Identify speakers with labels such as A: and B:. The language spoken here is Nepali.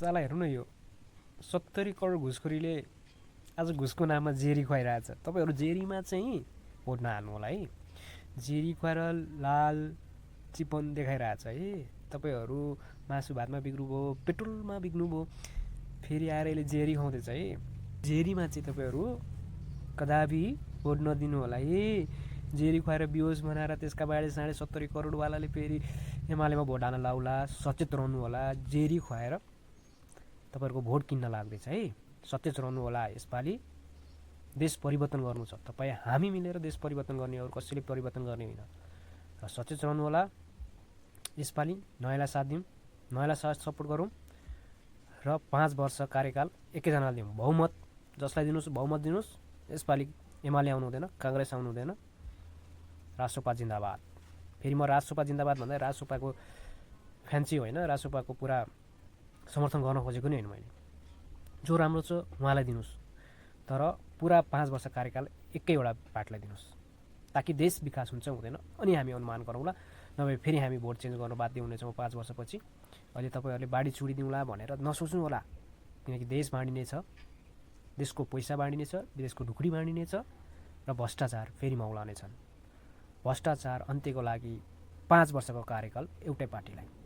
A: साला हेर्नु न यो 70 करोड घुसखोरीले आज घुसको नाममा जेरी खुवाइरहेछ। तपाईँहरू जेरीमा चाहिँ भोट नहाल्नु होला है। जेरी खुवाएर लाल चिपन देखाइरहेछ है। तपाईँहरू मासु भातमा बिग्नुभयो, पेट्रोलमा बिग्नुभयो, फेरि आएर यसले जेरी खुवाउँदैछ है। जेरीमा चाहिँ तपाईँहरू कदापि भोट नदिनु होला है। जेरी खुवाएर बिहोस बनाएर त्यसका बाँडे साढे 70 करोडवालाले फेरि एमालेमा भोट हाल्न लाउला। सचेत रहनु होला। जेरी खुवाएर तपाईँहरूको भोट किन्न लाग्दैछ है। सचेत रहनु होला। यसपालि देश परिवर्तन गर्नु छ। तपाईँ हामी मिलेर देश परिवर्तन गर्ने, अरू कसैले परिवर्तन गर्ने होइन। र सचेत रहनु होला। यसपालि नयाँलाई साथ दिउँ, नयाँलाई साथ सपोर्ट गरौँ र 5 वर्ष कार्यकाल एकैजनालाई दिउँ। बहुमत जसलाई दिनुहोस् बहुमत दिनुहोस्। यसपालि एमाले आउनु हुँदैन, काङ्ग्रेस आउनु हुँदैन। रासोपा जिन्दाबाद। फेरि म रासोपा जिन्दाबाद भन्दा रासोपाको फ्यान्सी होइन, रासोपाको पुरा समर्थन गर्न खोजेको नि होइन मैले। जो राम्रो छ उहाँलाई दिनुहोस्, तर पुरा 5 वर्ष कार्यकाल एकैवटा पार्टीलाई दिनुहोस्, ताकि देश विकास हुन्छ हुँदैन अनि हामी अनुमान गरौँला। नभए फेरि हामी भोट चेन्ज गर्न बाध्य हुनेछौँ 5 वर्षपछि। अहिले तपाईँहरूले बाढी चुडी दिउँला भनेर नसोच्नु होला, किनकि देश बाँडिने छ, देशको पैसा बाँडिने छ, विदेशको ढुकुरी बाँडिने छ र भ्रष्टाचार फेरि मौलाने छन्। भ्रष्टाचार अन्त्यको लागि 5 वर्षको कार्यकाल एउटै पार्टीलाई।